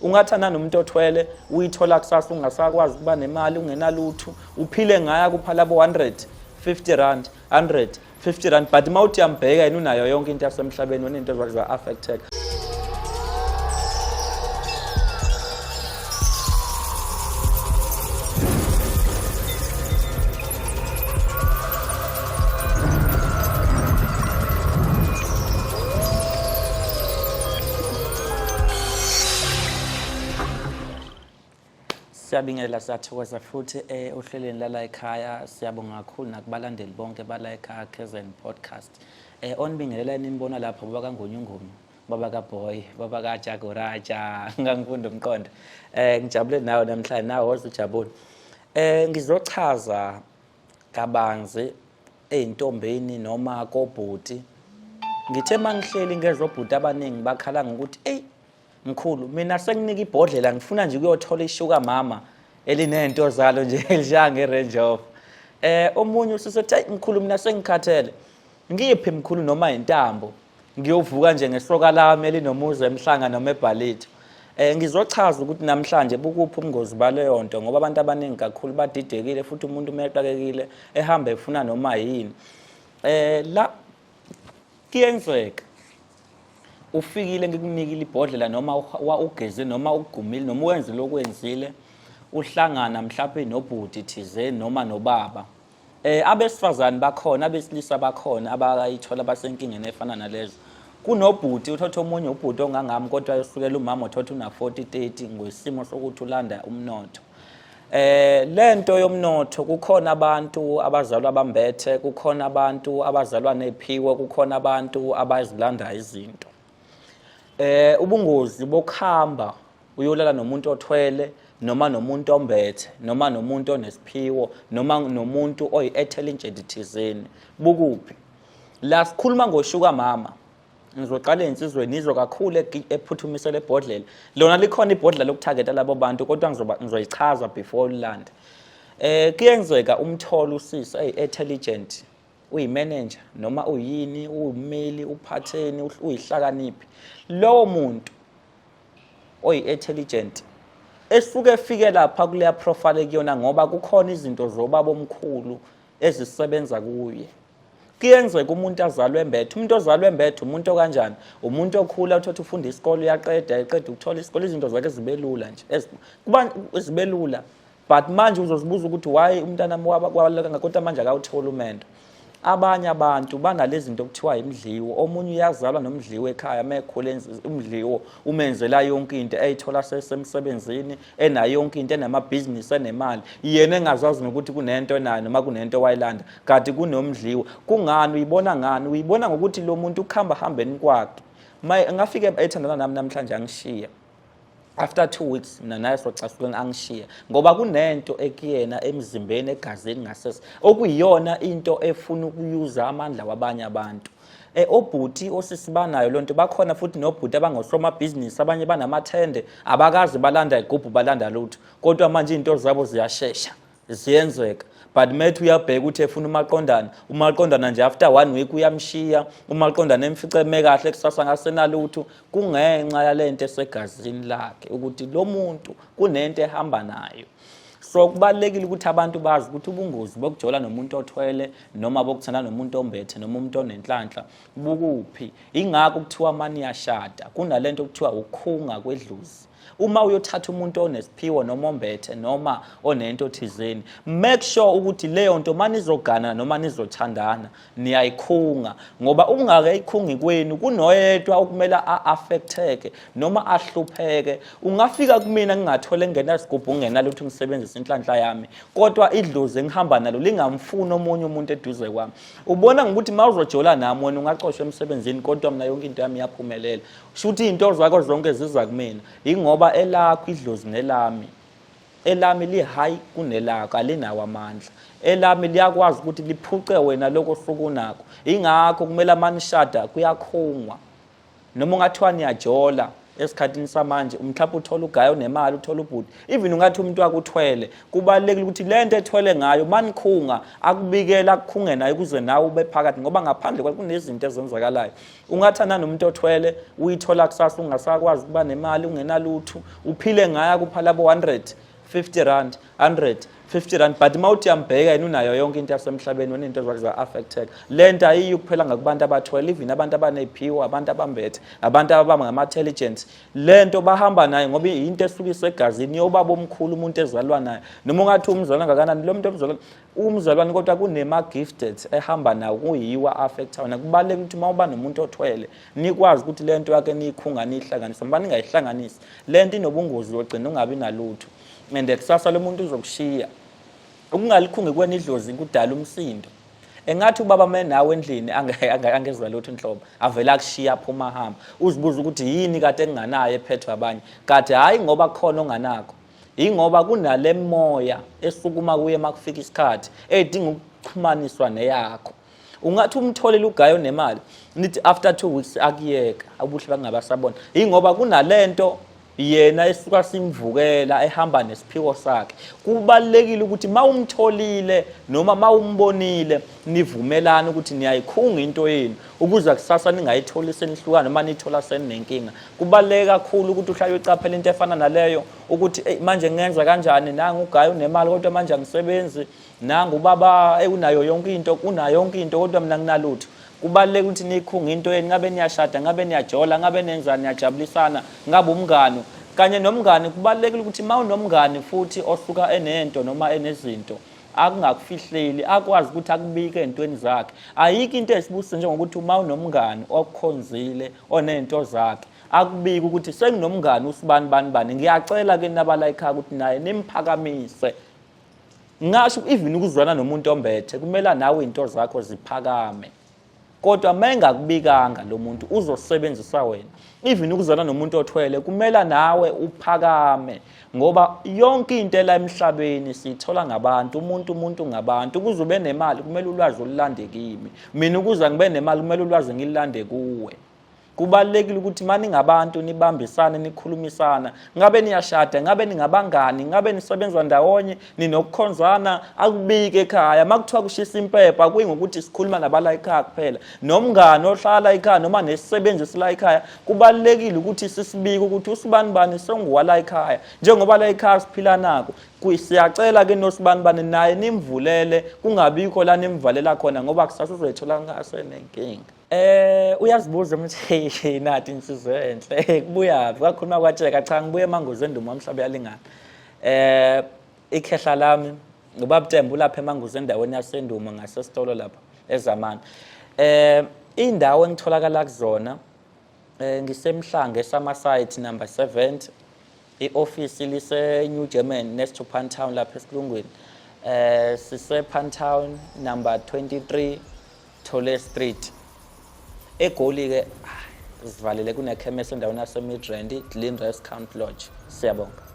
Ungathanda nomuntu othwele uyithola kusasa ungasakwazi ukuba nemali ungenalutho uphile ngayo akupha labo 100 50 rand 100 50 rand but uma uthi uyambheka yena unayo yonke into yasemhlabeni wena into zakhe za-affecteka. Siyabingelela siyathokoza futhi eh, ohlelweni lala ekhaya siyabonga kakhulu nakubalandeli bonke bala ekhaya KZN podcast. Eh onibingelela nimbona lapha baba kaNgonyungumi, baba kaBoy, baba kaJagoraja, ngangifunda umqondo. Eh ngijabule nawe namhlanje nawe woza ujabule. Eh ngizochaza kabanzi ey'ntombini noma kobhuti. Ngithe mangihleli ngezwa obhuti abaningi bakhala ngokuthi eyi Mkhulu, mina senginika ibhodlela ngifuna nje ukuyothola ishuka mama elinento zalo nje elishaya nge-Range Rover. Eh omunye ususethi hayi mkhulu mina sengikhathele. Ngiphi mkhulu noma intambo ngiyovuka nje ngesoka lami elinomuzi emhlanga noma ebhalitho. Eh ngizochaza ukuthi namhlanje bukuphi ubungozi baleyo nto ngoba abantu abaningi kakhulu badidekile futhi umuntu uma exakekile ehamba efuna noma yini. Eh la kuyenzeka ufikile ngikunikile ibhodlela noma ugeze noma ugumile noma wenze lokwenzile uhlangana mhlawumbe nobhuti thizeni noma nobaba eh abesifazane bakhona abesilisa bakhona abakayithola basenkingeni efana nalezo kunobhuti uthatha omunye ubhuti ongangami kodwa usukela umama uthatha una 40 30 ngosimo sokuthi ulanda umnotho Eh lento yomnotho kukhona abantu abazalwa bambethe, kukhona abantu abazalwa nephiwo, kukhona abantu abazilanda izinto. Eh ubungozi bokuhamba uyolala nomuntu othwele noma nomuntu ombethe noma nomuntu onesiphiwo noma nomuntu oyi-intelligent thizeni bukuphi la sikhuluma ngoshuka mama Ngizoqala ensizweni izwe kakhulu ephuthumisela ebhodlela. Lona likhona ibhodlela lokuthageta labo bantu kodwa ngizoba ngizoyichaza before ulanda. Eh kuyenzeka umtholo usisi ey intelligent uyimanager noma uyini uwummeli uphatheni uyihlakaniphi. Lowo muntu oyi-intelligent esuke efike lapha kuleya profile ekuyona ngoba kukhona izinto zobaba omkhulu ezisebenza kuye kuyenzeka umuntu azalwe embethe umuntu ozalwe embethe umuntu okanjani umuntu okhula uthatha ufunda isikole uyaqeda eqeda ukuthola isikole izinto zakhe zibe lula nje kuba zibe lula but manje uzozibuza ukuthi why umntanami wabaluleka kodwa manje akawutholi umendo abanye abantu banalezi zinto okuthiwa imidliwo omunye uyazalwa nomdliwo ekhaya mekhula umdliwo umenzela yonke into eyithola sesemsebenzini enayo yonke into enamabhizinisi enemali yena engazazi nokuthi kunento enayo noma kunento wayilanda kanti kunomdliwo kungani uyibona ngani uyibona ngokuthi lo muntu ukuhamba hambeni kwakhe ngafike ethandana nami namhlanje angishiya after 2 weeks mina naye socasulana angishiya ngoba kunento ekuyena emzimbeni egazini ngasese okuyiyona into efuna ukuyuza amandla wabanye abantu eh obhuti osisi banayo lonto bakhona futhi nobhuti abangosomabhizinisi abanye banamathende abakazi balanda igubhu balanda lutho kodwa manje izinto zabo ziyashesha ziyenzeka but methu uyabheka ukuthi efuna umaqondana umaqondana nje after one week uyamshiya umaqondana emfice eme kahle kusasa ngasenalutho kungenxa yalento esegazini lakhe ukuthi lo muntu kunento ehamba nayo so kubalulekile ukuthi abantu bazi ukuthi ubungozi bokujola nomuntu othwele noma bokuthanda nomuntu ombethe noma umuntu onenhlanhla bukuphi ingakho kuthiwa mani yashada kunalento okuthiwa ukukhunga kwedlozi uma uyothatha umuntu onesiphiwo noma ombethe noma onento thizeni make sure ukuthi leyo nto manizogana noma nizothandana niyayikhunga ngoba ukungakayikhungi kwenu kunoyedwa okumele a-affecteke noma ahlupheke ungafika kumina ngingathole ngingenasigubhu ngingenalutho ngisebenzisa inhlanhla yami kodwa idlozi engihamba nalo lingamfuni omunye umuntu eduze kwami ubona ngokuthi uma uzojola nami wena ungacoshwa emsebenzini kodwa mina yonke into yami iyaphumelela sho ukuthi iy'nto zakho zonke ziza kumina yingoba elakho idlozi nelami elami li-high kunelakho alinawo amandla elami liyakwazi ukuthi liphuce wena lokho osuke unakho ingakho kumele amanishada kuyakhungwa noma ungathiwa niyajola Esikhathini samanje mhlawumbe uthola ugayo onemali, uthola ubhuti, even ungathi umuntu akuthwele, kubalulekile ukuthi le nto ethwele ngayo manikhunga akubikela, akukhunge naye ukuze nawe ube phakathi, ngoba ngaphandle kwakho kunezinto ezenzakalayo. Ungathanda nomuntu othwele, uyithola kusasa ungasakwazi ukuba nemali, ungenalutho, uphile ngayo, akupha labo 100 50 rand, 100 50 rand, but uma uthi uyambheka yena unayo yonke into yasemhlabeni, wena into zakhe za-affecteka. Le nto ayiyi kuphela ngakubantu abathwele, even abantu abaney'phiwo, abantu abambethe, abantu ababa ngama-intelligence, le nto bahamba nayo ngoba yinto esuke isegazini yobaba omkhulu, umuntu ezalwa nayo. Noma ungathi umzalwane ngakanani lo muntu omzalwane, umzalwane, kodwa kunema-gifted ehamba nawo, kuyiwa affecta wena. Kubaluleke ukuthi uma uba nomuntu othwele nikwazi ukuthi le nto yakhe niyikhunga, niyihlanganise, ngoba ningayihlanganisi le nto inobungozi, uyogcina ungabi nalutho and kusasa lo muntu uzokushiya. Ukungalikhungi kwena idlozi kudala umsindo. Engathi ubaba uma nawe endlini angezwa lutho inhlobo, avele akushiya, aphuma, ahamba, uzibuza ukuthi yini kade enginganayo ephethwe abanye, kade hhayi ngoba kukhona onganakho, yingoba kunale moya esukuma kuye uma kufika isikhathi edinga ukuxhumaniswa neyakho. Ungathi umtholele ugayo nemali, nithi after 2 weeks akuyeka, ubuhle bangabasabona, yingoba kunalento yena esuka simvukela ehamba nesiphiwo sakhe. Kubalulekile ukuthi uma umtholile noma uma umbonile nivumelane ukuthi niyayikhunga into yenu, ukuze kusasa ningayitholi senihlukana noma nithola seninenkinga. Kubaluleke kakhulu ukuthi uhlale ucaphela into efana naleyo, ukuthi eyi, manje ngenza kanjani? Nangu ugayi unemali, kodwa manje angisebenzi. Nangu ubaba unayo yonke into, unayo yonke into, kodwa mina nginalutho. Kubaluleke ukuthi niyikhunge into yenu, ngabe niyashada, ngabe niyajola, ngabe nenzani, niyajabulisana, ngabe umngani kanye nomngani. Kubalulekile ukuthi uma unomngani futhi osuka enento noma enezinto, akungakufihleli, akwazi ukuthi akubike ey'ntweni zakhe. Ayikho into esibusiso njengokuthi uma unomngani okukhonzile oney'nto zakhe, akubike ukuthi senginomngani usibani bani bani, ngiyacela ke nabala ekhaya ukuthi naye nimphakamise. Ngasho even ukuzwana nomuntu ombethe, kumele nawe into zakho ziphakame, kodwa uma engakubikanga lo muntu uzosebenzisa wena. Even ukuzwana nomuntu othwele, kumele nawe uphakame, ngoba yonke into ela emhlabeni siyithola ngabantu. Umuntu, umuntu ngabantu. Ukuze ube nemali kumele ulwazi olulande kimi mina, ukuze ngibe nemali kumele ulwazi ngililande kuwe. Kubalulekile ukuthi uma ningabantu nibambisane, nikhulumisana, ngabe niyashada, ngabe ningabangani, ngabe nisebenza ndawonye, ninokukhonzana, akubike ekhaya. Uma kuthiwa kushisa impepha, kuyi ngokuthi sikhuluma nabala ekhaya kuphela, nomngani ohlala ekhaya noma nesisebenzi sila ekhaya, kubalulekile ukuthi sisibike ukuthi usibani bani senguwala ekhaya, njengoba la ekhaya siphila nako. Siyacela ke nosibani bani naye nimvulele, kungabikho la nimvalela khona, ngoba kusasa uzoyithola ngasenenkinga. Uyazibuza ukuthi hey, nathi insizwa enhle kubuyaphi, kwakhuluma kwatsheka. Cha, ngibuye eManguzi, eNduma umhlaba uyalingana. Ikhehla lami ubaba Tembu lapha eManguzi, endaweni yaseNduma, ngasesitolo lapha eZamani. Indawo engitholakala kuzona, ngisemhlanga eSummerside number 70, i-office lise New German next to Pantown lapha esilungwini. Sise Pantown number 23 Thole Street. EGoli ke sivalele kunekhemesi endaweni yaseMidrand, Glen Rest Count Lodge. Siyabonga.